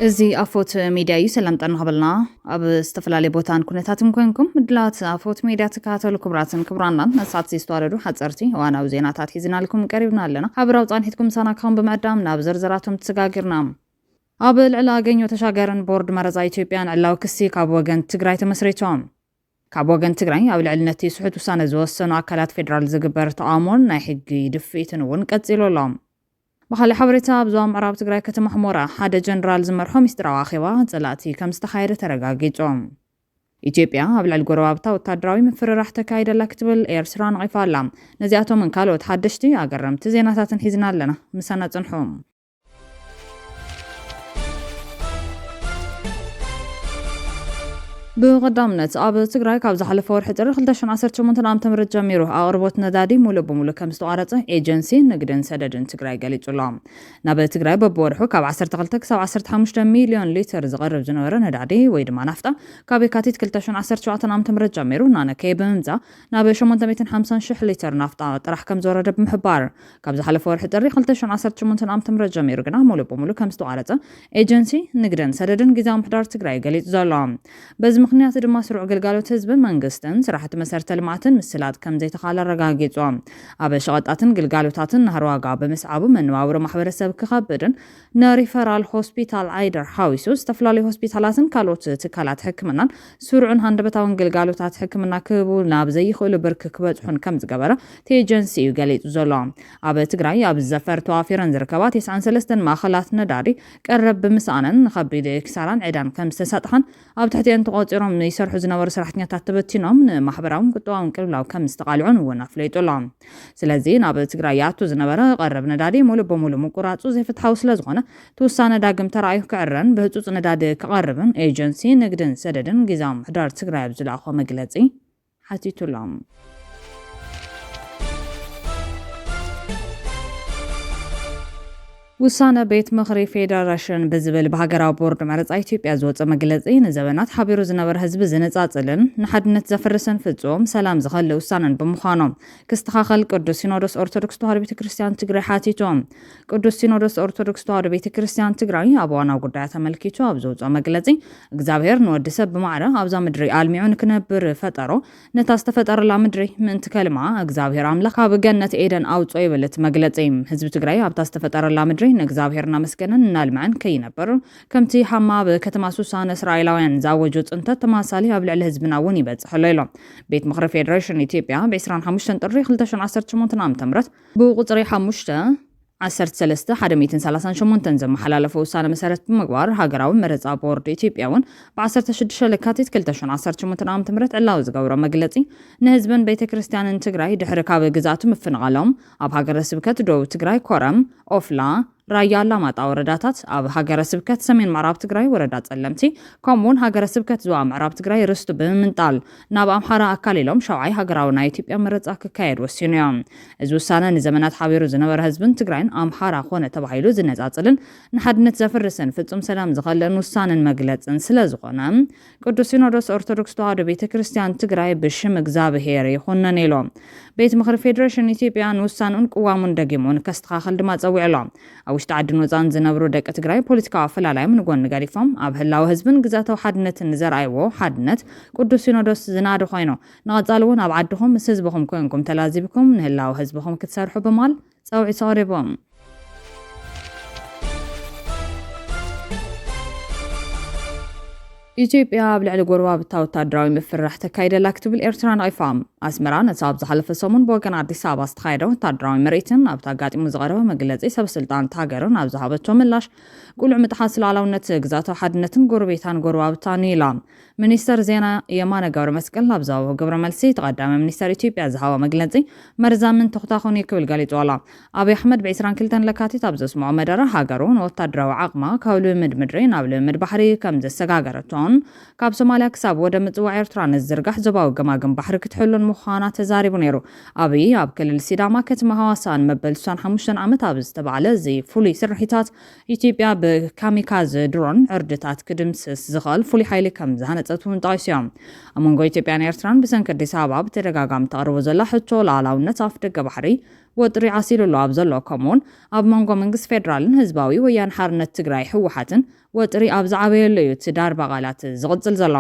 እዚ ኣፎት ሜድያ እዩ። ሰላም ጥዕና ክበልና ኣብ ዝተፈላለየ ቦታን ኩነታትን ኮንኩም ምድላት ኣፎት ሜድያ ትከታተሉ ክቡራትን ክቡራናን፣ ነሳት ዝተዋደዱ ሓፀርቲ እዋናዊ ዜናታት ሒዝናልኩም ቀሪብና ኣለና። ሓበራዊ ፃንሒትኩም ምሳና ክኸውን ብምዕዳም ናብ ዝርዝራቶም ተሰጋግርና። ኣብ ልዕሊ ኣገኘሁ ተሻገርን ቦርድ መረፃ ኢትዮጵያን ዕላዊ ክሲ ካብ ወገን ትግራይ ተመስሪቶም። ካብ ወገን ትግራይ ኣብ ልዕሊ ነቲ ስሑት ውሳነ ዝወሰኑ ኣካላት ፌዴራል ዝግበር ተቓውሞን ናይ ሕጊ ድፍኢትን እውን ቀፂሉ ኣሎ። ብኻልእ ሓበሬታ፣ ኣብ ዞባ ምዕራብ ትግራይ ከተማ ሑመራ ሓደ ጀነራል ዝመርሖ ሚስጥራዊ ኣኼባ ጸላእቲ ከም ዝተኻየደ ተረጋጊጹ። ኢትዮጵያ ኣብ ልዕሊ ጎረባብታ ወታደራዊ ምፍርራሕ ተካይደላ ክትብል ኤርትራ ነቒፋ ኣላ። ነዚኣቶምን ካልኦት ሓደሽቲ ኣገረምቲ ዜናታትን ሒዝና ኣለና። ምሳና ጽንሑ። ብቐዳምነት፣ ኣብ ትግራይ ካብ ዝሓለፈ ወርሒ ጥሪ ክልተ ሽሕን ዓሰርተ ሸሞንተን ዓመተ ምህረት ጀሚሩ ኣቕርቦት ነዳዲ ሙሉእ ብሙሉእ ከም ዝተቋረጸ ኤጀንሲ ንግድን ሰደድን ትግራይ ገሊጹ ኣሎ። ናብ ትግራይ በብወርሑ ካብ ዓሰርተ ክልተ ክሳብ ዓሰርተ ሓሙሽተ ሚልዮን ሊትር ዝቐርብ ዝነበረ ነዳዲ ወይ ድማ ናፍጣ፣ ካብ የካቲት ክልተ ሽሕን ዓሰርተ ሸውዓተን ዓመተ ምህረት ጀሚሩ እናነከየ ብምምጻእ፣ ናብ ሸሞንተ ሚእትን ሓምሳን ሽሕ ሊትር ናፍጣ ጥራሕ ከም ዝወረደ ብምሕባር፣ ካብ ዝሓለፈ ወርሒ ጥሪ ክልተ ሽሕን ዓሰርተ ሸሞንተን ዓመተ ምህረት ጀሚሩ ግና ሙሉእ ብሙሉእ ከም ዝተቋረጸ ኤጀንሲ ንግድን ሰደድን ግዝያዊ ምምሕዳር ትግራይ ገሊጹ ዘሎ። በዚ ምኽንያት ድማ ስሩዕ ግልጋሎት ህዝብን መንግስትን ስራሕቲ መሰረተ ልምዓትን ምስላጥ ከም ዘይተኻለ ኣረጋጊጹ። ኣብ ሸቐጣትን ግልጋሎታትን ናህሪ ዋጋ ብምስዓቡ መነባብሮ ማሕበረሰብ ክኸብድን ንሪፈራል ሆስፒታል ዓይደር ሓዊሱ ዝተፈላለዩ ሆስፒታላትን ካልኦት ትካላት ሕክምናን ስሩዕን ሃንደበታውን ግልጋሎታት ሕክምና ክህቡ ናብ ዘይኽእሉ ብርኪ ክበጽሑን ከም ዝገበረ እቲ ኤጀንሲ እዩ ገሊጹ ዘሎ። ኣብ ትግራይ ኣብ ዘፈር ተዋፊረን ዝርከባ ተስዓን ሰለስተን ማእኸላት ነዳዲ ቀረብ ብምስኣነን ንኸቢድ ኪሳራን ዕዳን ከም ዝተሳጥሓን ኣብ ትሕቲአን ተቖጺሮም ይሰርሑ ዝነበሩ ሰራሕተኛታት ተበቲኖም ንማሕበራውን ቁጠባውን ቅልውላው ከም ዝተቓልዑን እውን ኣፍሊጡ ኣሎ። ስለዚ ናብ ትግራይ ይኣቱ ዝነበረ ቀረብ ነዳዲ ሙሉእ ብሙሉእ ምቁራጹ ዘይፍትሓዊ ስለ ዝኾነ፣ እቲ ውሳነ ዳግም ተራእዩ ክዕረን ብህጹጽ ነዳዲ ክቐርብን ኤጀንሲ ንግድን ሰደድን ግዝያዊ ምምሕዳር ትግራይ ኣብ ዝለኣኾ መግለጺ ሓቲቱ ኣሎ። ውሳነ ቤት ምኽሪ ፌደረሽን ብዝብል ብሃገራዊ ቦርድ መረጻ ኢትዮጵያ ዝወጸ መግለጺ፣ ንዘበናት ሓቢሩ ዝነበረ ህዝቢ ዝነጻጽልን ንሓድነት ዘፍርስን ፍጹም ሰላም ዝኸልእ ውሳነን ብምዃኑ፣ ክስተኻኸል ቅዱስ ሲኖዶስ ኦርቶዶክስ ተዋህዶ ቤተ ክርስቲያን ትግራይ ሓቲቱ። ቅዱስ ሲኖዶስ ኦርቶዶክስ ተዋህዶ ቤተ ክርስቲያን ትግራይ ኣብ እዋናዊ ጉዳያት ኣመልኪቱ ኣብ ዘውፅኦ መግለፂ፣ እግዚኣብሔር ንወዲ ሰብ ብማዕረ ኣብዛ ምድሪ ኣልሚዑ ንክነብር ፈጠሮ፣ ነታ ዝተፈጠረላ ምድሪ ምእንቲ ከልምዓ እግዚኣብሔር ኣምላኽ ካብ ገነት ኤደን ኣውፅኦ ይብል እቲ መግለፂ። ህዝቢ ትግራይ ኣብታ ዝተፈጠረላ ምድሪ ንእግዚኣብሔር እናመስገነን እናልምዐን ከይነብር፣ ከምቲ ሃማ ኣብ ከተማ ሱሳ ንእስራኤላውያን ዝኣወጆ ፅንተት ተመሳሳሊ ኣብ ልዕሊ ህዝብና እውን ይበፅሕ ኣሎ ኢሎም። ቤት ምኽሪ ፌዴሬሽን ኢትዮጵያ ብ ዕስራን ሓሙሽተን ጥሪ ክልተ ሽሕን ዓሰርተ ሸሞንተን ዓመተ ምህረት ብቁፅሪ ሓሙሽተ ዓሰርተ ሰለስተ ሓደ ሚእትን ሰላሳን ሸሞንተን ዘመሓላለፎ ውሳነ መሰረት ብምግባር፣ ሃገራዊ መረፃ ቦርድ ኢትዮጵያ እውን ብ ዓሰርተ ሽዱሽተ ለካቲት ክልተ ሽሕን ዓሰርተ ሸሞንተን ዓመተ ምህረት ዕላዊ ዝገብሮ መግለፂ፣ ንህዝብን ቤተ ክርስቲያንን ትግራይ ድሕሪ ካብ ግዝኣቱ ምፍንቓሎም፣ ኣብ ሃገረ ስብከት ደቡብ ትግራይ ኮረም፣ ኦፍላ፣ ራያ ኣላማጣ ወረዳታት፣ ኣብ ሃገረ ስብከት ሰሜን ምዕራብ ትግራይ ወረዳ ጸለምቲ፣ ከምኡ እውን ሃገረ ስብከት ዞባ ምዕራብ ትግራይ ርስቱ ብምምንጣል ናብ ኣምሓራ ኣካሊሎም ሻውዓይ ሃገራዊ ናይ ኢትዮጵያ መረጻ ክካየድ ወሲኑ እዩ። እዚ ውሳነ ንዘመናት ሓቢሩ ዝነበረ ህዝብን ትግራይን ኣምሓራ ኮነ ተባሂሉ ዝነጻጽልን ንሓድነት ዘፍርስን ፍጹም ሰላም ዝኸልእን ውሳነን መግለጽን ስለ ዝኾነ፣ ቅዱስ ሲኖዶስ ኦርቶዶክስ ተዋህዶ ቤተ ክርስቲያን ትግራይ ብሽም እግዚኣብሔር ይኹነን ኢሉ። ቤት ምኽሪ ፌዴሬሽን ኢትዮጵያ ንውሳንኡን ቅዋሙን ደጊሙ ንከስተኻኸል ድማ ጸዊዑ ኣሎ። ኣብ ውሽጢ ዓድን ወጻእን ዝነብሩ ደቂ ትግራይ ፖለቲካዊ ኣፈላላዮም ንጎኒ ገዲፎም ኣብ ህላወ ህዝብን ግዝኣታዊ ሓድነትን ንዘርኣይዎ ሓድነት ቅዱስ ሲኖዶስ ዝናዲ ኮይኑ፣ ንቐጻሊ እውን ኣብ ዓድኹም ምስ ህዝብኹም ኮንኩም ተላዚብኩም ንህላወ ህዝብኹም ክትሰርሑ ብምባል ጻውዒት ኣቕሪቦም። ኢትዮጵያ ኣብ ልዕሊ ጎረባብታ ወታደራዊ ምፍርራሕ ተካይደላ ክትብል ኤርትራ ነቒፋ። ኣስመራ ነቲ ኣብ ዝሓለፈ ሰሙን ብወገን ኣዲስ ኣበባ ዝተኻየደ ወታደራዊ ምርኢትን ኣብቲ ኣጋጢሙ ዝቐረበ መግለጺ ሰብ ስልጣን እታ ሃገርን ኣብ ዝሃበቶ ምላሽ፣ ቅሉዕ ምጥሓስ ሉዓላውነት ግዝኣታዊ ሓድነትን ጎረቤታን ጎረባብታን ኢላ። ሚኒስተር ዜና የማነ ገብረ መስቀል ኣብ ዝሃቦ ግብረ መልሲ፣ እቲ ቀዳማይ ሚኒስተር ኢትዮጵያ ዝሃቦ መግለጺ መርዛምን ተኹታኹን እዩ ክብል ገሊጹ ኣሎ። ኣብይ ኣሕመድ ብ ዕስራን ክልተን ለካቲት ኣብ ዘስምዖ መደረ፣ ሃገሩ ንወታደራዊ ዓቕማ ካብ ልምምድ ምድሪ ናብ ልምምድ ባሕሪ ከም ዘሰጋገረቶን፣ ካብ ሶማልያ ክሳብ ወደብ ምጽዋዕ ኤርትራ ንዝዝርጋሕ ዞባዊ ገማግም ባሕሪ ክትሕሉን ምዃና ተዛሪቡ ነይሩ። ኣብይ ኣብ ክልል ሲዳማ ከተማ ሃዋሳ ንመበል ስሳን ሓሙሽተን ዓመት ኣብ ዝተባዕለ እዚ ፍሉይ ስርሒታት፣ ኢትዮጵያ ብካሚካዝ ድሮን ዕርድታት ክድምስስ ዝኽእል ፍሉይ ሓይሊ ከም ዝሃነጸት እውን ጠቒሱ እዮም። ኣብ መንጎ ኢትዮጵያን ኤርትራን ብሰንኪ ኣዲስ ኣበባ ብተደጋጋሚ ተቕርቦ ዘላ ሕቶ ሉዓላውነት ኣፍ ደገ ባሕሪ ወጥሪ ዓሲሉ ኣሎ ኣብ ዘሎ፣ ከምኡውን ኣብ መንጎ መንግስቲ ፌደራልን ህዝባዊ ወያነ ሓርነት ትግራይ ህወሓትን ወጥሪ ኣብ ዝዓበየሉ እዩ እቲ ዳርባ ቃላት ዝቕጽል ዘሎ።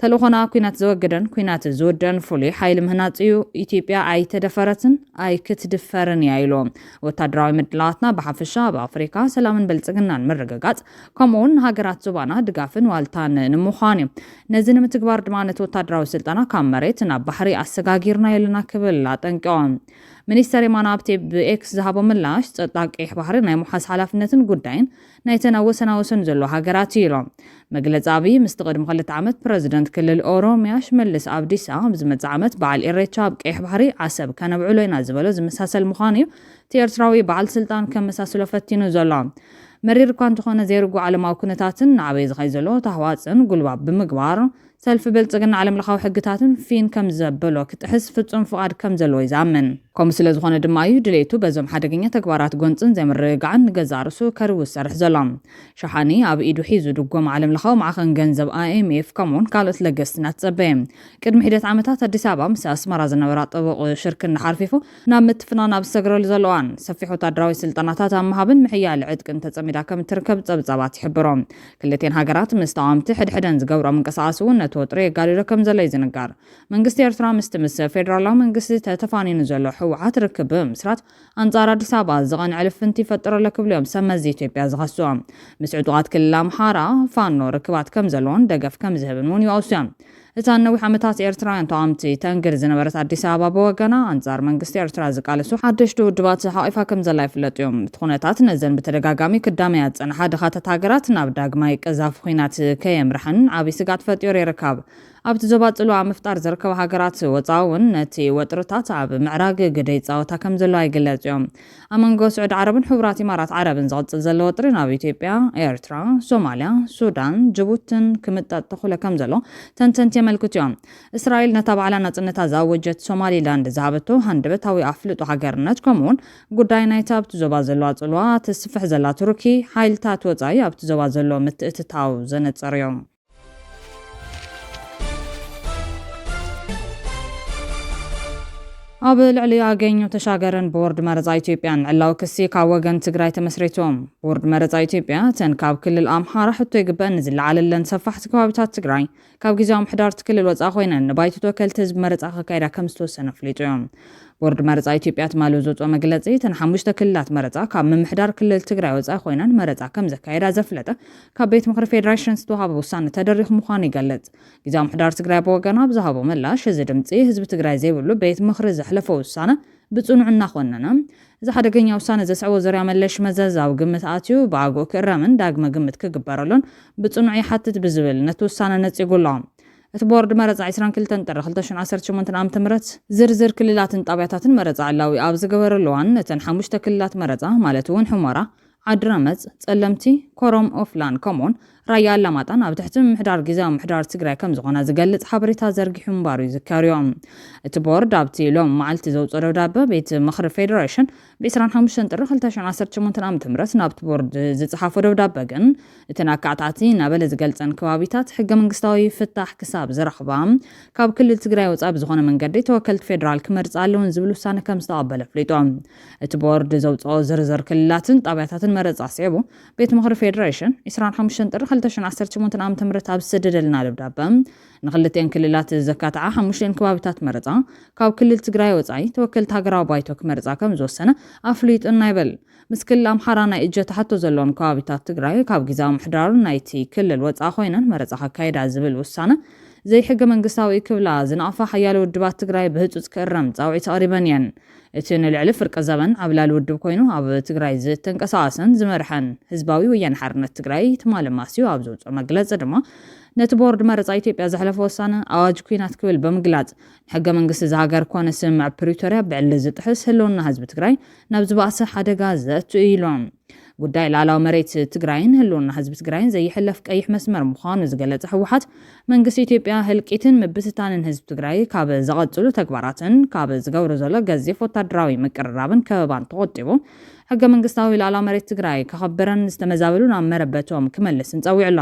ተልእኾና ኲናት ዘወግደን ኲናት ዝውድእን ፍሉይ ሓይሊ ምህናጽ እዩ። ኢትዮጵያ ኣይተደፈረትን ኣይክትድፈርን እያ ኢሉ። ወታደራዊ ምድላዋትና ብሓፈሻ ኣብ ኣፍሪካ ሰላምን ብልጽግናን ምርግጋጽ፣ ከምኡ እውን ሃገራት ዞባና ድጋፍን ዋልታን ንምዃን እዩ። ነዚ ንምትግባር ድማ ነቲ ወታደራዊ ስልጠና ካብ መሬት ናብ ባሕሪ ኣሰጋጊርና የለና ክብል ኣጠንቂቖም። ሚኒስተር የማነ ሃብቴ ብኤክስ ዝሃቦ ምላሽ፣ ጸጥታ ቀይሕ ባሕሪ ናይ ምሓዝ ሓላፍነትን ጉዳይን ናይተን ኣብ ወሰናወሰን ዘለዋ ሃገራት እዩ ኢሎም። መግለጺ ኣብይ ምስቲ ቅድሚ ክልተ ዓመት ፕረዚደንት ክልል ኦሮሚያ ሽመልስ ኣብዲሳ ኣብ ዝመጽእ ዓመት በዓል ኢሬቻ ኣብ ቀይሕ ባሕሪ ዓሰብ ከነብዕሎ ኢና ዝበሎ ዝመሳሰል ምዃኑ እዩ እቲ ኤርትራዊ በዓል ስልጣን ከመሳስሎ ፈቲኑ ዘሎ። መሪር እኳ እንተኾነ ዘይርጉ ዓለማዊ ኩነታትን ንዓበይ ዝኸይ ዘሎ ታህዋፅን ጉልባብ ብምግባር ሰልፊ ብልጽግና ዓለም ለኻዊ ሕግታትን ፊን ከም ዘበሎ ክጥሕስ ፍጹም ፍቓድ ከም ዘለዎ እዩ ዝኣምን። ከምኡ ስለ ዝኾነ ድማ እዩ ድሌቱ በዞም ሓደገኛ ተግባራት ጎንጽን ዘይምርግጋዕን ንገዛእ ርእሱ ከርዊ ዝሰርሕ ዘሎ። ሸሓኒ ኣብ ኢዱ ሒዙ ድጎም ዓለም ለኻዊ ማዕኸን ገንዘብ ኣይኤምኤፍ ከምኡውን ካልኦት ለገስቲ እናተጸበየ። ቅድሚ ሒደት ዓመታት ኣዲስ ኣበባ ምስ ኣስመራ ዝነበራ ጥቡቕ ሽርክና ሓርፊፉ ናብ ምትፍናን ኣብ ዝሰግረሉ ዘሎ እዋን ሰፊሕ ወታደራዊ ስልጠናታት ኣብ ምሃብን ምሕያል ዕጥቅን ተጸሚዳ ከም እትርከብ ጸብጻባት ይሕብሮ። ክልቴን ሃገራት ምስ ተቓወምቲ ሕድሕደን ዝገብሮ ምንቅስቓስ እውን ነቲ ወጥሪ የጋድዶ ከም ዘሎ እዩ ዝንገር። መንግስቲ ኤርትራ ምስቲ ምስ ፌደራላዊ መንግስቲ ተተፋኒኑ ዘሎ ህወሓት ርክብ ብምስራት ኣንጻር ኣዲስ ኣበባ ዝቐንዐ ልፍንቲ ይፈጥር ኣሎ ክብሉ እዮም ሰብ መዚ ኢትዮጵያ ዝኸስዎ። ምስ ዕጡቓት ክልል ኣምሓራ ፋኖ ርክባት ከም ዘለዎን ደገፍ ከም ዝህብን እውን ይወቅሱ እዮም። እታ ነዊሕ ዓመታት ኤርትራውያን ተቓወምቲ ተንግድ ዝነበረት ኣዲስ ኣበባ ብወገና ኣንጻር መንግስቲ ኤርትራ ዝቃለሱ ሓደሽቲ ውድባት ሓቒፋ ከም ዘላ ይፍለጥ እዮም። እቲ ኩነታት ነዘን ብተደጋጋሚ ክዳመያ ዝጸንሓ ድኻታት ሃገራት ናብ ዳግማይ ቀዛፊ ኲናት ከየምርሐን ዓብዪ ስግኣት ፈጢሩ ይርከብ። ኣብቲ ዞባ ጽልዋ ምፍጣር ዝርከባ ሃገራት ወጻኢ እውን ነቲ ወጥርታት ኣብ ምዕራግ ግደ ይጻወታ ከም ዘለዋ ይግለጽ እዮም። ኣብ መንጎ ስዑዲ ዓረብን ሕቡራት ኢማራት ዓረብን ዝቕጽል ዘሎ ወጥሪ ናብ ኢትዮጵያ፣ ኤርትራ፣ ሶማልያ፣ ሱዳን፣ ጅቡትን ክምጠጥ ተኽእሎ ከም ዘሎ ተንተንቲ የመልክቱ እዮም። እስራኤል ነታ ባዕላ ናጽነታ ዝኣወጀት ሶማሊላንድ ዝሃበቶ ሃንደበታዊ ኣፍልጦ ሃገርነት ከምኡውን ጉዳይ ናይታ ኣብቲ ዞባ ዘለዋ ጽልዋ ትስፍሕ ዘላ ቱርኪ ሓይልታት ወጻኢ ኣብቲ ዞባ ዘሎ ምትእትታው ዘነጸሩ እዮም። ኣብ ልዕሊ ኣገኘሁ ተሻገርን ቦርድ መረጻ ኢትዮጵያን ዕላዊ ክሲ ካብ ወገን ትግራይ ተመስሪቱ። ቦርድ መረጻ ኢትዮጵያ እተን ካብ ክልል ኣምሓራ ሕቶ ይግበእኒ ዝለዓለለን ሰፋሕቲ ከባቢታት ትግራይ ካብ ግዜያዊ ምሕዳር እቲ ክልል ወጻኢ ኮይነን ንባይቶ ተወከልቲ ህዝቢ መረጻ ከካይዳ ከም ዝተወሰነ ኣፍሊጡ እዩ። ቦርድ መረጻ ኢትዮጵያ ትማሊ ዘውፅኦ መግለጺ እተን ሓሙሽተ ክልላት መረጻ ካብ ምምሕዳር ክልል ትግራይ ወጻኢ ኮይነን መረጻ ከም ዘካየዳ ዘፍለጠ ካብ ቤት ምኽሪ ፌዴሬሽን ዝተዋሃበ ውሳነ ተደሪኹ ምዃኑ ይገልጽ። ግዜያዊ ምሕዳር ትግራይ ብወገና ኣብ ዝሃቦ ምላሽ፣ እዚ ድምፂ ህዝቢ ትግራይ ዘይብሉ ቤት ምኽሪ ዘሕለፎ ውሳነ ብፅኑዕ እናኾነነ፣ እዚ ሓደገኛ ውሳነ ዘስዕቦ ዙርያ መለሽ መዘዝ ኣብ ግምት ኣትዩ ብኣግኡ ክእረምን ዳግመ ግምት ክግበረሉን ብፅኑዕ ይሓትት ብዝብል ነቲ ውሳነ ነፂጉ ኣሎ። እቲ ቦርድ መረፃ ዕስራን ክልተን ጥሪ ክልተ ሽሕን ዓሰርተ ሸሞንተን ዓመተ ምህረት ዝርዝር ክልላትን ጣብያታትን መረፃ ዕላዊ ኣብ ዝገበረሉ እዋን፣ እተን ሓሙሽተ ክልላት መረፃ ማለት እውን ሑመራ፣ ዓዲ ረመፅ፣ ፀለምቲ፣ ኮረም፣ ኦፍላን ከምኡውን ራያ ኣላማጣን ኣብ ትሕቲ ምምሕዳር ግዝያዊ ምምሕዳር ትግራይ ከም ዝኾና ዝገልፅ ሓበሬታ ዘርጊሑ ምንባሩ ይዝከር እዩ። እቲ ቦርድ ኣብቲ ሎም መዓልቲ ዘውፅኦ ደብዳበ፣ ቤት ምኽሪ ፌዴሬሽን ብ ዕስራን ሓሙሽተን ጥሪ ክልተ ሽሕን ዓሰርተ ሸሞንተን ዓመተ ምህረት ናብቲ ቦርድ ዝፀሓፎ ደብዳበ ግን፣ እተን ኣካዕታዕቲ እናበለ ዝገልፀን ከባቢታት ሕገ መንግስታዊ ፍታሕ ክሳብ ዝረኽባ ካብ ክልል ትግራይ ወፃኢ ብዝኾነ መንገዲ ተወከልቲ ፌዴራል ክመርፃ ኣለውን ዝብል ውሳነ ከም ዝተቐበለ ኣፍሊጡ። እቲ ቦርድ ዘውፅኦ ዝርዝር ክልላትን ጣብያታትን መረፃ ስዒቡ፣ ቤት ምኽሪ ፌዴሬሽን ዕስራን ሓሙሽተን ጥሪ ክልተ ሽሕን ዓሰርተ ሸሞንተን ዓመተ ምህረት ኣብ ዝሰደደልና ደብዳበ፣ ንክልቲኤን ክልላት ዘካትዓ ሓሙሽተን ከባቢታት መረፃ ካብ ክልል ትግራይ ወፃኢ ተወከልቲ ሃገራዊ ባይቶ ክመርፃ ከም ዝወሰነ ኣፍሊጡና ይብል። ምስ ክልል ኣምሓራ ናይ እጀታ ሕቶ ዘለዎም ከባቢታት ትግራይ ካብ ግዝያዊ ምምሕዳር ናይቲ ክልል ወፃኢ ኮይነን መረፃ ከካይዳ ዝብል ውሳነ ዘይሕገ መንግስታዊ ክብላ ዝነቕፋ ሓያሎ ውድባት ትግራይ ብህፁፅ ክእረም ፃውዒት ኣቕሪበን እየን። እቲ ንልዕሊ ፍርቂ ዘበን ዓብላሊ ውድብ ኮይኑ ኣብ ትግራይ ዝተንቀሳቐሰን ዝመርሐን ህዝባዊ ወያነ ሓርነት ትግራይ ትማሊ ማስዩ ኣብ ዘውፅኦ መግለፂ ድማ፣ ነቲ ቦርድ መረፃ ኢትዮጵያ ዘሕለፎ ውሳነ ኣዋጅ ኲናት ክብል ብምግላፅ፣ ንሕገ መንግስቲ እዛ ሃገር ኮነ ስምምዕ ፕሪቶርያ ብዕሊ ዝጥሕስ፣ ህልውና ህዝቢ ትግራይ ናብ ዝበኣሰ ሓደጋ ዘእቱ እዩ ኢሎም። ጉዳይ ሉዓላዊ መሬት ትግራይን ህልውና ህዝቢ ትግራይን ዘይሕለፍ ቀይሕ መስመር ምዃኑ ዝገለጸ ህወሓት፣ መንግስቲ ኢትዮጵያ ህልቂትን ምብትታንን ህዝቢ ትግራይ ካብ ዘቐጽሉ ተግባራትን ካብ ዝገብሮ ዘሎ ገዚፍ ወታደራዊ ምቅርራብን ከበባን ተቖጢቡ፣ ሕገ መንግስታዊ ሉዓላዊ መሬት ትግራይ ከኸብርን ዝተመዛበሉ ናብ መረበቶም ክመልስን ጸዊዑ ኣሎ።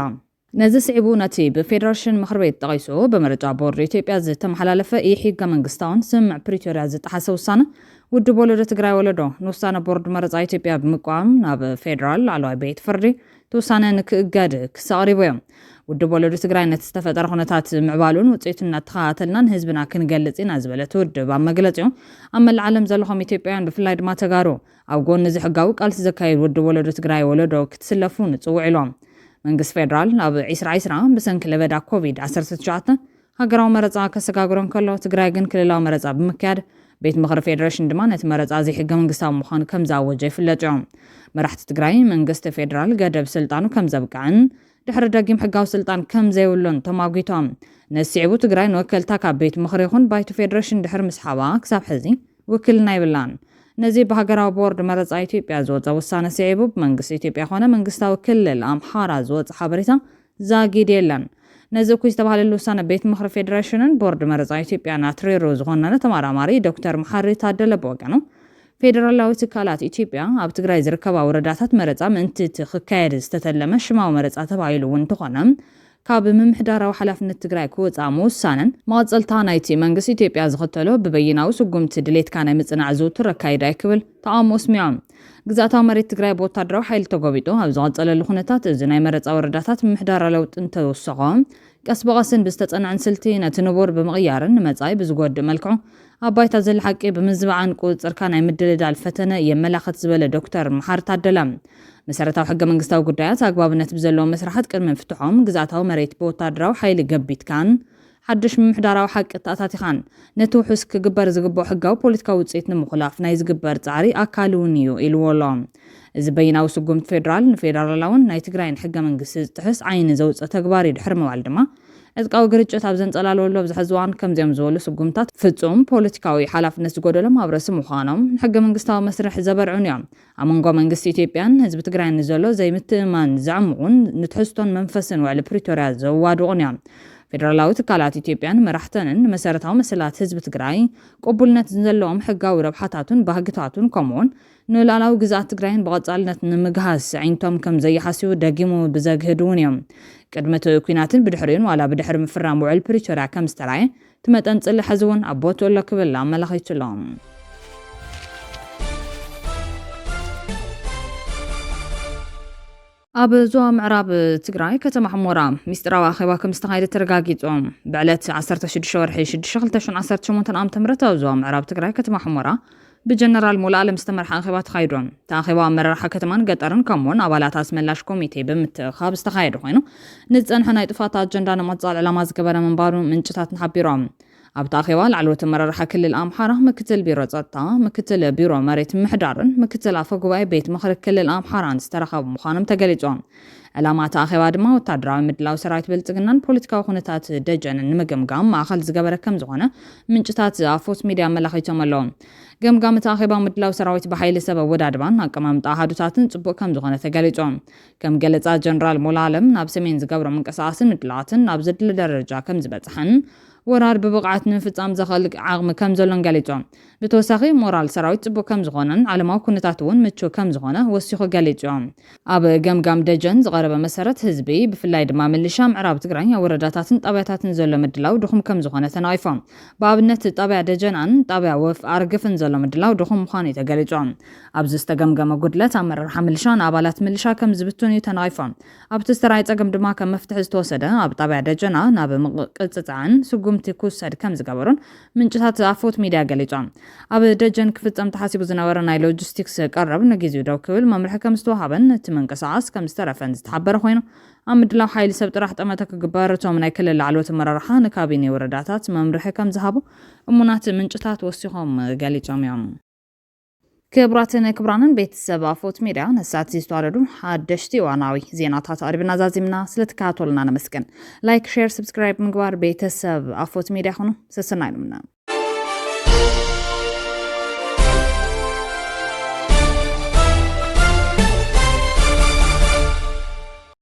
ነዚ ስዒቡ ነቲ ብፌደሬሽን ምኽሪ ቤት ጠቒሱ ብምርጫ ቦርድ ኢትዮጵያ ዝተመሓላለፈ ኢሕገ መንግስታውን ስምምዕ ፕሪቶርያ ዝጠሓሰ ውሳነ ውድብ ወለዶ ትግራይ ወለዶ ንውሳነ ቦርድ መረፃ ኢትዮጵያ ብምቋም ናብ ፌደራል ላዕለዋይ ቤት ፍርዲ እቲ ውሳነ ንክእገድ ክስ ኣቕሪቡ እዮም። ውድብ ወለዶ ትግራይ ነቲ ዝተፈጠረ ኩነታት ምዕባሉን ውፅኢቱን እናተኸታተልና ንህዝብና ክንገልፅ ኢና ዝበለ እቲ ውድብ ኣብ መግለፂኡ ኣብ መላእ ዓለም ዘለኹም ኢትዮጵያውያን ብፍላይ ድማ ተጋሩ ኣብ ጎኒ እዚ ሕጋዊ ቃልሲ ዘካይድ ውድብ ወለዶ ትግራይ ወለዶ ክትስለፉ ንፅውዕ ኢሎም። መንግስቲ ፌደራል ኣብ ዒስራ ዒስራ ብሰንኪ ለበዳ ኮቪድ ዓሰርተ ትሽዓተ ሃገራዊ መረፃ ከሰጋግሮ እንከሎ ትግራይ ግን ክልላዊ መረፃ ብምክያድ ቤት ምኽሪ ፌደሬሽን ድማ ነቲ መረፃ ዘይሕገ መንግስታዊ ምዃኑ ከም ዝኣወጀ ይፍለጥ እዩ። መራሕቲ ትግራይ መንግስቲ ፌደራል ገደብ ስልጣኑ ከም ዘብቅዕን ድሕሪ ደጊም ሕጋዊ ስልጣን ከም ዘይብሉን ተማጒቶም። ነዚ ስዒቡ ትግራይ ንወከልታ ካብ ቤት ምኽሪ ይኹን ባይቶ ፌደሬሽን ድሕሪ ምስሓባ ክሳብ ሕዚ ውክልና የብላን። ነዚ ብሃገራዊ ቦርድ መረፃ ኢትዮጵያ ዝወፀ ውሳነ ስዒቡ ብመንግስቲ ኢትዮጵያ ኮነ መንግስታዊ ክልል ኣምሓራ ዝወፀ ሓበሬታ ዛጊድ የለን። ነዚ እኩይ ዝተባህለሉ ውሳነ ቤት ምኽሪ ፌደሬሽንን ቦርድ መረፃ ኢትዮጵያን ኣትሪሩ ዝኾነነ ተመራማሪ ዶክተር መሓሪ ታደለ ብወገኑ ፌደራላዊ ትካላት ኢትዮጵያ ኣብ ትግራይ ዝርከባ ወረዳታት መረፃ ምእንቲ እቲ ክካየድ ዝተተለመ ሽማዊ መረፃ ተባሂሉ እውን እንተኾነ ካብ ምምሕዳራዊ ሓላፍነት ትግራይ ክወፅኣ ምውሳንን መቐፀልታ ናይቲ መንግስቲ ኢትዮጵያ ዝኸተሎ ብበይናዊ ስጉምቲ ድሌትካ ናይ ምፅናዕ ዝውቱር ኣካይዳ እዩ ክብል ተቓውሞ ኣስሚዖም። ግዝኣታዊ መሬት ትግራይ ብወታደራዊ ሓይሊ ተጎቢጡ ኣብ ዝቐፀለሉ ኩነታት እዚ ናይ መረፃ ወረዳታት ምምሕዳራዊ ለውጢ እንተወሰኾ ቀስ ብቐስን ብዝተፀንዐን ስልቲ ነቲ ንቡር ብምቕያርን ንመፃኢ ብዝጎድእ መልክዑ ኣብ ባይታ ዘሎ ሓቂ ብምዝባዕን ቁፅፅርካ ናይ ምድልዳል ፈተነ የመላኽት ዝበለ ዶክተር መሓሪ ታደለ መሰረታዊ ሕገ መንግስታዊ ጉዳያት ኣግባብነት ብዘለዎም መስራሓት ቅድሚ ምፍትሖም ግዝኣታዊ መሬት ብወታደራዊ ሓይሊ ገቢትካን ሓድሽ ምምሕዳራዊ ሓቂ ኣተኣታቲኻን ነቲ ውሑስ ክግበር ዝግብኦ ሕጋዊ ፖለቲካዊ ውፅኢት ንምኹላፍ ናይ ዝግበር ፃዕሪ ኣካል እውን እዩ ኢልዎ ኣሎ። እዚ በይናዊ ስጉምቲ ፌደራል ንፌደራላውን ናይ ትግራይን ሕገ መንግስቲ ዝጥሕስ ዓይኒ ዘውፅእ ተግባር እዩ ድሕሪ ምባል ድማ ዕጥቃዊ ግርጭት ኣብ ዘንፀላለወሉ ኣብዚ ሕዚ እዋን ከምዚኦም ዝበሉ ስጉምታት ፍፁም ፖለቲካዊ ሓላፍነት ዝጎደሎም ኣብ ርእሲ ምዃኖም ንሕገ መንግስታዊ መስርሕ ዘበርዑን እዮም። ኣብ መንጎ መንግስቲ ኢትዮጵያን ህዝቢ ትግራይን ንዘሎ ዘይምትእምማን ዘዕምቑን ንትሕዝቶን መንፈስን ውዕሊ ፕሪቶርያ ዘዋድቑን እዮም። ፌደራላዊ ትካላት ኢትዮጵያን መራሕተንን ንመሰረታዊ መሰላት ህዝቢ ትግራይ ቅቡልነት ዘለዎም ሕጋዊ ረብሓታቱን ባህግታቱን ከምኡውን ንሉዓላዊ ግዝኣት ትግራይን ብቐፃልነት ንምግሃስ ኣዒንቶም ከም ዘይሓስዩ ደጊሙ ብዘግህድ እውን እዮም። ቅድሚ እቲ ኲናትን ብድሕሪኡን ዋላ ብድሕሪ ምፍራም ውዕል ፕሪቶርያ ከም ዝተራየ እቲ መጠን ፅልኢ ሕዚ እውን ኣብ ቦትኡ ኣሎ ክብል ኣመላኺቱ ኣሎ። ኣብ ዞባ ምዕራብ ትግራይ ከተማ ሕሞራ ሚስጥራዊ ኣኼባ ከም ዝተኻየደ ተረጋጊጹ። ብዕለት ዓሰርተ ሽዱሽተ ወርሒ ሽዱሽተ ክልተ ሽሕን ዓሰርተ ሸሞንተን ዓመተ ምህረት ኣብ ዞባ ምዕራብ ትግራይ ከተማ ሕሞራ ብጀነራል ሙሉኣለም ዝተመርሐ ኣኼባ ተኻይዱ። እቲ ኣኼባ ኣመራርሓ ከተማን ገጠርን ከምኡውን ኣባላት ኣስመላሽ ኮሚቴ ብምትእኻብ ዝተኻየደ ኮይኑ ንዝጸንሐ ናይ ጥፋት ኣጀንዳ ንምቕጻል ዕላማ ዝገበረ ምንባሩ ምንጭታትና ሓቢሮም። ኣብቲ ኣኼባ ላዕለዎት ኣመራርሓ ክልል ኣምሓራ፣ ምክትል ቢሮ ጸጥታ፣ ምክትል ቢሮ መሬት ምሕዳርን ምክትል ኣፈ ጉባኤ ቤት ምኽሪ ክልል ኣምሓራን ዝተረኸቡ ምዃኖም ተገሊጹ። ዕላማ እቲ ኣኼባ ድማ ወታደራዊ ምድላው ሰራዊት ብልጽግናን ፖለቲካዊ ኩነታት ደጀንን ንምግምጋም ማእኸል ዝገበረ ከም ዝኾነ ምንጭታት ኣፎት ሚድያ ኣመላኺቶም ኣለዉ። ገምጋም እቲ ኣኼባ ምድላው ሰራዊት ብሓይሊ ሰብ ኣወዳድባን ኣቀማምጣ ኣሃዱታትን ጽቡቕ ከም ዝኾነ ተገሊጹ። ከም ገለጻ ጀነራል ሙሉኣለም ናብ ሰሜን ዝገብሮ ምንቅስቓስን ምድላዋትን ናብ ዘድሊ ደረጃ ከም ዝበጽሐን ወራር ብብቕዓት ንምፍጻም ዘኽእል ዓቕሚ ከም ዘሎን ገሊጹ። ብተወሳኺ ሞራል ሰራዊት ጽቡቕ ከም ዝኾነን ዓለማዊ ኩነታት እውን ምቹእ ከም ዝኾነ ወሲኹ ገሊጹ። ኣብ ገምጋም ደጀን ዝቐረበ መሰረት ህዝቢ ብፍላይ ድማ ምልሻ ምዕራብ ትግራይ ኣብ ወረዳታትን ጣብያታትን ዘሎ ምድላው ድኹም ከም ዝኾነ ተናቒፎም። ብኣብነት ጣብያ ደጀናን ጣብያ ወፍ ኣርግፍን ዘሎ ምድላው ድኹም ምዃኑ እዩ ተገሊጹ። ኣብዚ ዝተገምገመ ጉድለት ኣመራርሓ ምልሻ ንኣባላት ምልሻ ከም ዝብትን እዩ ተናቒፎም። ኣብቲ ዝተራየ ጸገም ድማ ከም መፍትሒ ዝተወሰደ ኣብ ጣብያ ደጀና ናብ ምቅጽጻዕን ስጉምቲ ክውሰድ ከም ዝገበሩን ምንጭታት ኣፎት ሚድያ ገሊጾም። ኣብ ደጀን ክፍጸም ተሓሲቡ ዝነበረ ናይ ሎጂስቲክስ ቀረብ ንግዜኡ ደው ክብል መምርሒ ከም ዝተዋሃበን እቲ ምንቅስቓስ ከም ዝተረፈን ዝተሓበረ ኮይኑ ኣብ ምድላው ሓይሊ ሰብ ጥራሕ ጠመተ ክግበር እቶም ናይ ክልል ላዕለዎት ኣመራርሓ ንካቢኔ ወረዳታት መምርሒ ከም ዝሃቡ እሙናት ምንጭታት ወሲኾም ገሊጾም እዮም። ክቡራትን ክቡራንን ቤተሰብ ኣፎት ሚድያ ነሳት ዝተዋረዱ ሓደሽቲ እዋናዊ ዜናታት ኣቅሪብና ዛዚምና ስለትከታተሉና ነመስግን። ላይክ፣ ሼር፣ ሰብስክራይብ ምግባር ቤተሰብ ኣፎት ሚድያ ኹኑ። ሰሰናይ ኢሉምና።